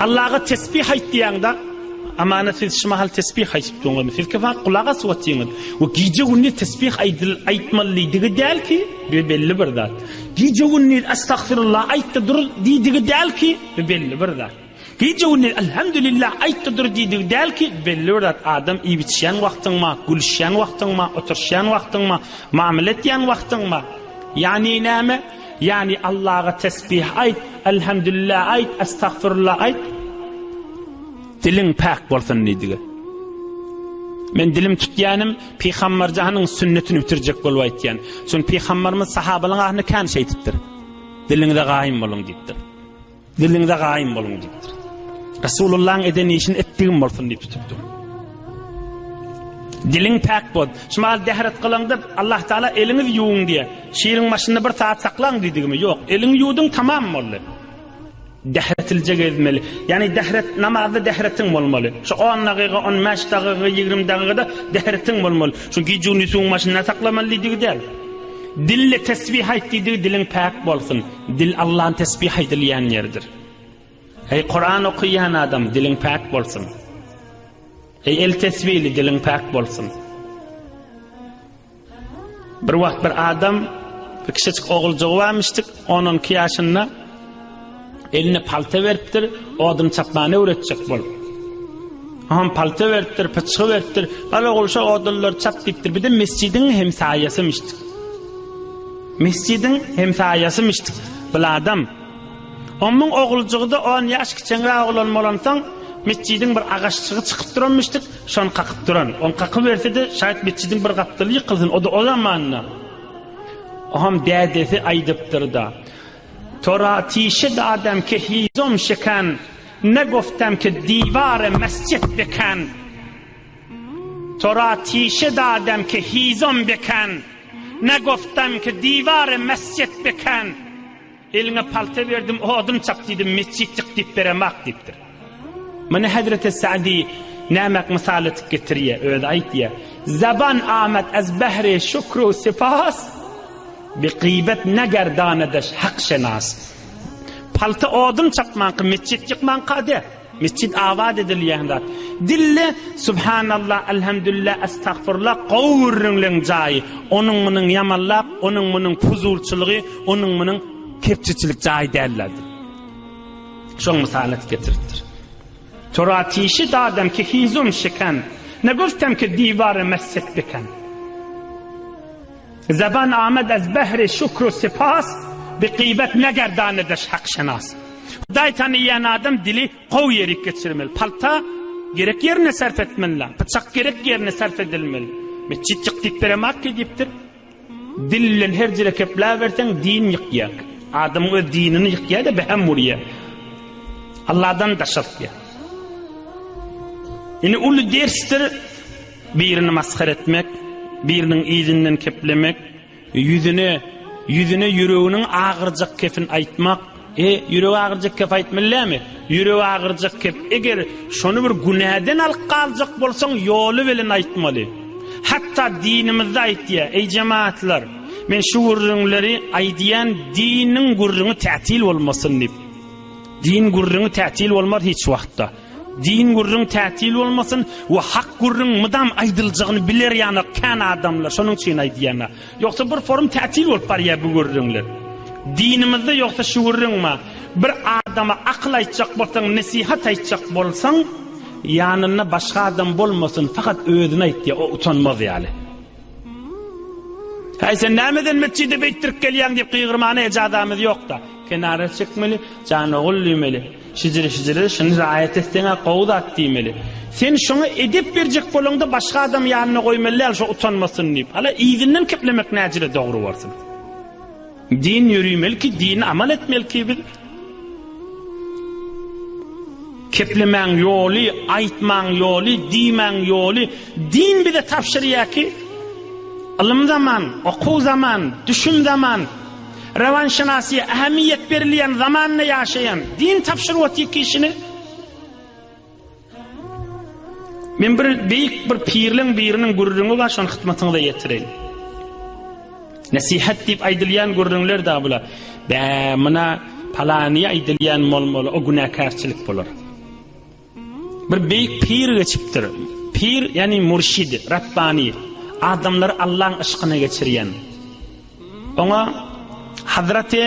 Allaha tesbih aýt diýäňde, amana siz şu mahal tesbih aýtyp durňyzmy? Siz kebap gulak asyp otyňyz. We gije-gündiz tesbih aýdyl aýtmaly diýdigi däl ki, bu belli bir zat. Gije-gündiz estagfirullah aýtda dur diýdigi däl ki, bu belli bir zat. Gije-gündiz elhamdülillah aýtda dur diýdigi däl ki, belli bir zat. Adam iýip-içýän wagtyňma, gülüşýän wagtyňma, oturyşýan wagtyňma, mamele etýän wagtyňma, ýagny näme? Ýagny Allaha tesbih aýt, Elhamdülillah aýt, Estagfirullah aýt. Diliň päk bolsun diýdigi. Men dilim tutýanym Pygamberjanyň sünnetini bitirjek bolup aýtýan. Çünki Pygamberimiz sahabalaryň arasynda kän şeýdipdir. Diliňize gaýym boluň diýipdir. Diliňize gaýym boluň diýipdir. Resulullahyň eden işini etdigim bolsun diýip tutupdyr. Diliň päk bol. Şu mahal dähret kylaňda Allah Taala eliňizi ýuwuň diýe. Şiriň başynda bir saat saklaň diýdigimi? Ýok. Eliňi ýuwduň tamam boldy. Dähretilje gezmeli. Ýagny dähret namazda dähretiň bolmaly. Şu 10 dagyga, 15 dagyga, 20 dagygada dähretiň bolmaly. Şu gije-gündiz suwuň başynda saklamaly diýdigi däl. Dille tesbih aýt diýdigi diliň päk bolsun. Dil Allahyn tesbih aýdylýan ýeridir. Eý Kuran okaýan adam diliň päk bolsun. Eý el tesbihli diliň päk bolsun. Bir wagt bir adam bir kiçijik oguljygy barmyşdyk, 10-12 ýaşynda eline palta beripdir, odun çapmany öwretjek bolup. Aham palta beripdir, pyçgy beripdir. Al ogul şo odunlary çap diýipdir. Bir de mesjidiň hemsaýasymyşdyk. Mesjidiň hemsaýasymyşdyk. Bil adam. Onuň oguljygy-da on ýaş kiçeňräk oglan bolansoň, metjidiň bir agaçjygy çykyp duranmyşdyk, şony kakyp duran. Ony kakyberse-de, şaýat metjidiň bir gapdaly ýykylsyn, o-da o zamanda. Oňam dädesi aýdypdyr-da, Tora tişe dadem ke hizom şekan, ne goftem ke diware mesjit bekan. Tora tişe dadem ke hizom bekan, ne goftem ke diware mesjit bekan. Eliňe palta berdim, odun çap diýdim, mesjit ýyk diýip beremak diýipdir. Muny Hezreti Sa'di nämek mysal etip getirýär, özi aýtýar. Zaban amat az behri şükru sipas, bi gıybet negerdanedeş hak şenas. Palta odun çapmanky, mesjit ýykmanka de. Mesjit abat edilýän zat. Dille Subhanallah, Elhamdülillah, Estagfurullah gowy gürrüňleň jaýy. Onuň munuň ýamanlap, onuň munuň puzulçylygy, onuň munuň kepçeçilik jaýy däldir. Şoň mysal etip getiripdir. Tora tişi dadem ki hizum şiken, ne guftem ki diware mesjit biken. Zeban amed ez behri şükru sipas, bi gıybet negerdanedeş hak şenas. Hudaý tanyýan adam dili gowy ýerik geçirmeli. Palta gerek ýerine sarp etmeli. Pyçak gerek ýerine sarp edilmeli. Metjit ýyk diýip beremak ki diýipdir. Dil bilen her jere kepläberseň din ýykýar. Adamyň öz dinini ýykýar-da behem urýar. Allahdan daşaltýar. Indi uly dersdir birini masgara etmek, biriniň yzyndan keplemek, Ýüzüne, ýüzüne ýüreginiň agyrjak kepini aýtmak, e, ýüregi agyrjak kep aýtmaly dälmi? Ýüregi agyrjak kep, eger şony bir günäden alyp galjak bolsaň, ýoly bilen aýtmaly. Hatda dinimizde aýtýar, eý jemaatlar, men şu gürrüňleri aýdýan diniň gürrüňi tätil bolmasyn diýip. Din gürrüňi tätil bolmaz hiç wagtda. Din gürrüň tätil bolmasyn we hak gürrüň mydam aýdyljagyny biler ýanak kän adamlar şonuň üçin aýdýana. Ýogsa bir forum tätil bolup barýar bu gürrüňler. Dinimizde ýogsa şu gürrüň bar. Bir adama akyl aýtjak bolsaň, nesihat aýtjak bolsaň, ýanynda başga adam bolmasyn, fakat özüne aýt diýýär, o utanmaz ýaly. Häý sen nämeden metjide beýtdirip gelýäň diýip gygyrmana ejazamyz ýok-da. Kenara çekmeli, jan ogul diýmeli. Şijire-şijire şuny raýat etseň-ä gowy zat diýmeli. Sen şoňa edep berjek bolaňda başga adamy ýanyna goýmaly däl şo utanmasyn diýip. Hala yzyndan keplemek näjire dogry bolsun. Din ýörimeli ki, dini amal etmeli ki biz. Keplemäň ýoly, aýtmaň ýoly, diýmäň ýoly, din bize tabşyrýar ki, ylym zaman, okuw zaman, düşüm zaman, rewanşynasiýa ähmiýet berilýän zamanda ýaşaýan, din tabşyryp otyr ki işini. Men bir beýik bir pirleň biriniň gürrüňi bar, şony hytmatyňyza ýetireýin. Nesihat diýip aýdylýan gürrüňler da bular. Bä, muna palanyýa aýdylýan bolmaly, o günäkärçilik bolar. Bir beýik pir geçipdir. Pir, ýagny murşid, Rabbani, adamlary Allaň yşkyna geçirýän. Oňa Hazreti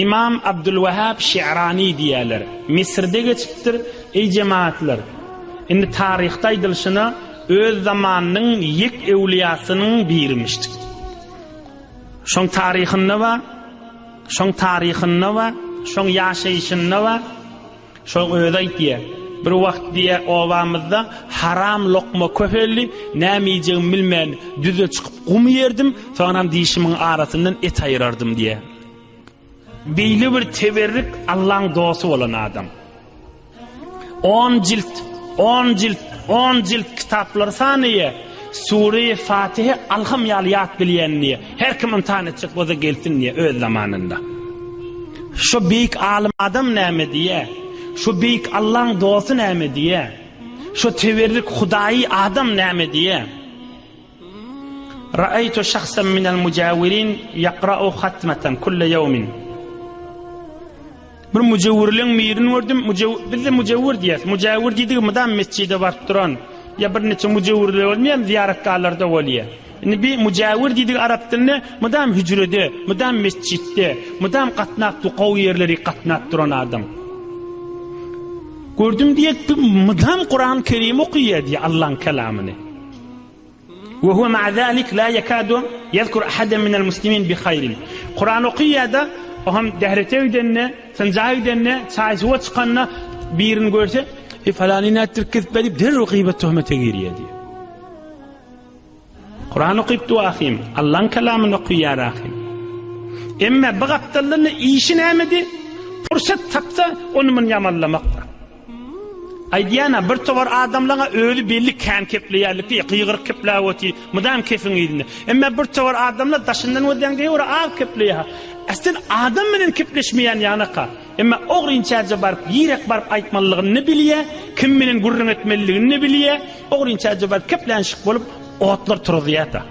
Imam Abdülwehhab Şi'rani diýýärler. Misrde geçipdir. Eý jemagatlar, indi taryhda aýdylyşyna öz zamanynyň ýek öwlüýasynyň birimişdik. Şoň taryhynda bar, şoň taryhynda bar, şoň ýaşaýşynda bar. Şoň özi aýtýar, Bir wagt diýýär, obamyzda haram lokma köpeldi, näme iýjegimi bilmän, düze çykyp gum iýerdim, soňram dişimiň arasyndan et aýyrardym diýýär. Beýle bir teberrik Allaň dosty bolan adam. On jilt, on jilt, on jilt kitaplary sanaýar, Sure-i Fatihe alham ýaly ýat bilýän diýýär. Her kim ymtahan etjek bolsa gelsin diýýär öz zamanynda. Şo beýik alym adam näme diýýär? Şo beýik Allaň dosty näme diýýär? Şo teberrik hudaýy adam näme diýýär? Ra'aýtu şahsan minel mujawirin ýakra'u hatmatan kulle ýewmin. Bir mujewirleň birini gördüm. Mujew bizde mujewir diýýäs. Mujawir diýdigi mydam mesjide baryp duran ýa birniçe mujewirler bolmaýarmy zyýaratgahlarda bolýar. Indi bi mujawir diýdigi arap dilinde mydam hüjrede, mydam mesjitde, mydam gatnap du gowy ýerleri gatnap duran adam. Gördüm diýek bi mydam Kuran Kerim okaýar diýe Allaň kelamyny. We huwe ma'a zalik la yekadu yezkur ahadan minel muslimin bi haýrin. Kuran okaýar-da, o hem dährete gidende, synja gidende, çaý-suwa çykanda birini görse, E falany nätdirip gezip diýip derrew gyýbat töhmete girýär diýýär. Kuran okyp du ahym, Allaň kelamyny okaýar ahym. Emma bu gapdaldan işi nämedi? Pursat tapsa, ony muny ýamanlamakdyr. Aýdýan-a, bir towar adamlaň-a özi belli kän kepleýärlik diýýär, gygyryp kepläp otyr, mydam kefiň yzynda. Emma bir towar adamlar daşyndan gözleýäň diýip, az kepleýär. Aslyn adam bilen kepleşmeýän ýanaka. Emma ogrynçaja baryp, girek baryp aýtmalylygyny bilýär, kim bilen gürrüň etmeliligini bilýär, ogrynçaja baryp keplänşik bolup, otlar turuzýar-da.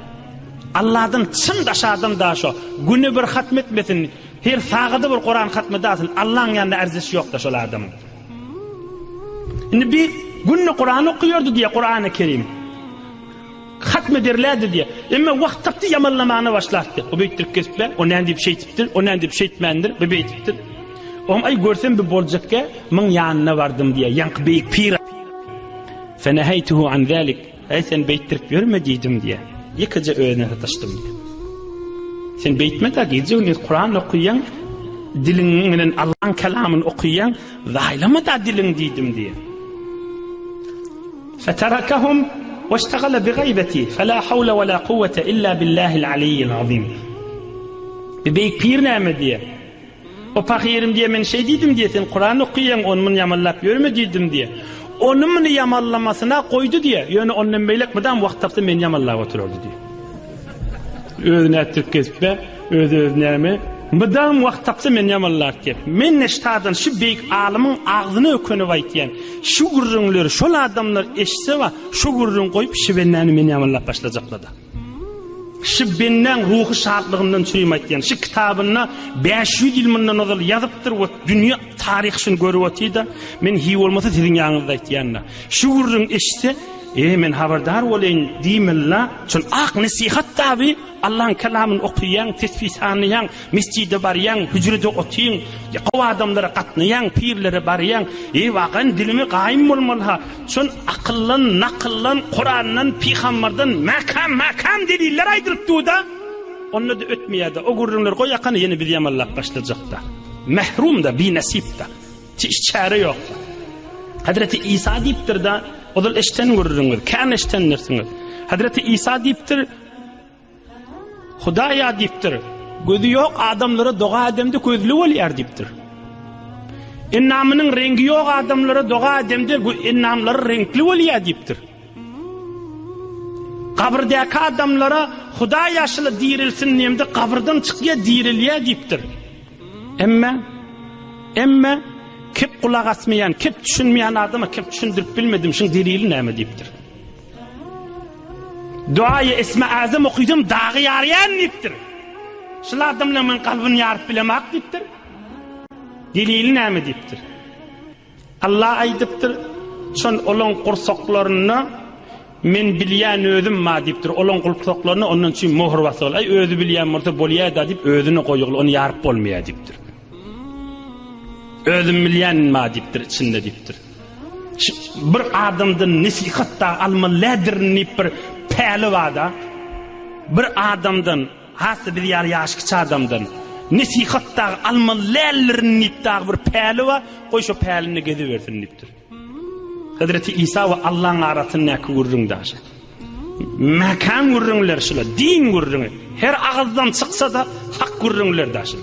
Alladan çyn daş adam da şo. Güne bir hatm etmesin, her sagada bir Kuran hatm edasyn, Allaň ýanynda erzişi ýok-da şol adamyň. Indi bir günde Kuran okuýardy diýýär, Kurany Kerim. Hatm ederlerdi diýýär. Emma wagt tapdy ýamanlamana başlapdy. O beýtdirip kesipler, o näme diýip şeýtipdir, o näme diýip şeýtmändir, bu beýtipdir. Oňa aý görsem bir boljakka, muň ýanyna bardym diýýär, ýaňky beýik pir. Feneheýtuhu an zalik. Äý sen beýtdirip ýörme diýdim diýýär. Ýekeje özüne sataşdym diýýär. Sen beýtme-de gije-gündiz Kuran okaýaň, diliň bilen Allaň kelamyny okaýaň, zaýlama-da diliň diýdim diýýär. Feterakahum weştegale bigaýbeti fela hawle we la kuwwete illa billahil aliyyil azim. Bir beýik pir näme diýýär? O pahyrym diýe men şeý diýdim diýe sen Kuran okaýaň ony muny ýamanlap ýörme diýdim diýe. Ony muny ýamanlamasyna goýdy diýe. Ýöne ondan beýlek mydam wagt tapsa meni ýamanlap oturardy diýe. Özi nätdirip gezipbe, özi öz näme? Mydam wagt tapsa meni ýamanlar diýe. Men neştadan şu beýik alymyň agzyna ökünip aýtýan. Şu gürrüňleri şol adamlar eşitse wa şu gürrüň goýup şibennäni meni ýamanlap başlajaklar-da. Şu bendäň ruhy şatlygyndan çürim aýtýan. Şu kitabynda 500 ýyl mundan ozal ýazypdyr we dünýä taryhy şuny görüp otyr-da, men hiý bolmasa siziň ýanyňyzda aýtýan-da. Şu gürrüň eşitse, E, men habardar bolaýyn diýmeli-la. Şol ak nesihat taby, Allaň kelamyny okaýaň, tesbih sanaýaň, mesjide barýaň, hüjrede otyň, gowy adamlara gatnaýaň, pirlere barýaň. Eý, wagan diliňe gaýym bolmaly-ha. Şol akyldan, nakyldan, Kurandan, pygambardan mäkäm-mäkäm deliller aýdylyp dur-da, onda-da ötmeýär-de. O gürrüňleri goý ýakana ýene bizi ýamanlap başlajak-da. Mährum-da, binasip-da. Hiç çäre ýok-da. Hezreti Isa diýipdir-de, ozal eşden gürrüňiz, kän eşdendirsiňiz. Hezreti Isa diýipdir, Hudaýa diýipdir, gözi ýok adamlara doga edemde gözli bolýar diýipdir. Ennamynyň reňgi ýok adamlara doga edemde ennamlary reňkli bolýar diýipdir. Gabyrdaky adamlara Hudaý ýaşyly dirilsin diýemde gabyrdan çykýar, dirilýär diýipdir. Emme emme kep gulak asmaýan, kep düşünmeýän adama kep düşündirip bilmedim, şuň delili näme diýipdir. Duaýy Esme Azam okysam dagy ýarýan diýipdir. Şul adamlaryň men kalbyny ýaryp bilemak diýipdir. Delili näme diýipdir. Allah aýdypdyr. Uçan olaň gursaklarynda men bilýän özüm ma diýipdir. Olaň gursaklaryna ondan üçin möhür basyl. Aý özi bilýän bolsa bolýa-da diýip özüne goýugly, ony ýaryp bolmaýar diýipdir. Özüm bilýän ma diýipdir içinde diýipdir. Bir adamdan nesihat da almaly lädirin diýip bir päli bar-da. Bir adamdan Has-da biz ýaly ýaşy kiçi adamdan nesihat dagy almaly däldirin diýip dagy bir päli bar, goý şo pälinde gezibersin diýipdir. Hezreti Isa we Allaň arasyndaky gürrüň daşy. Mäkäm gürrüňler şular, din gürrüňi. Her agyzdan çyksa-da hak gürrüňler daşy.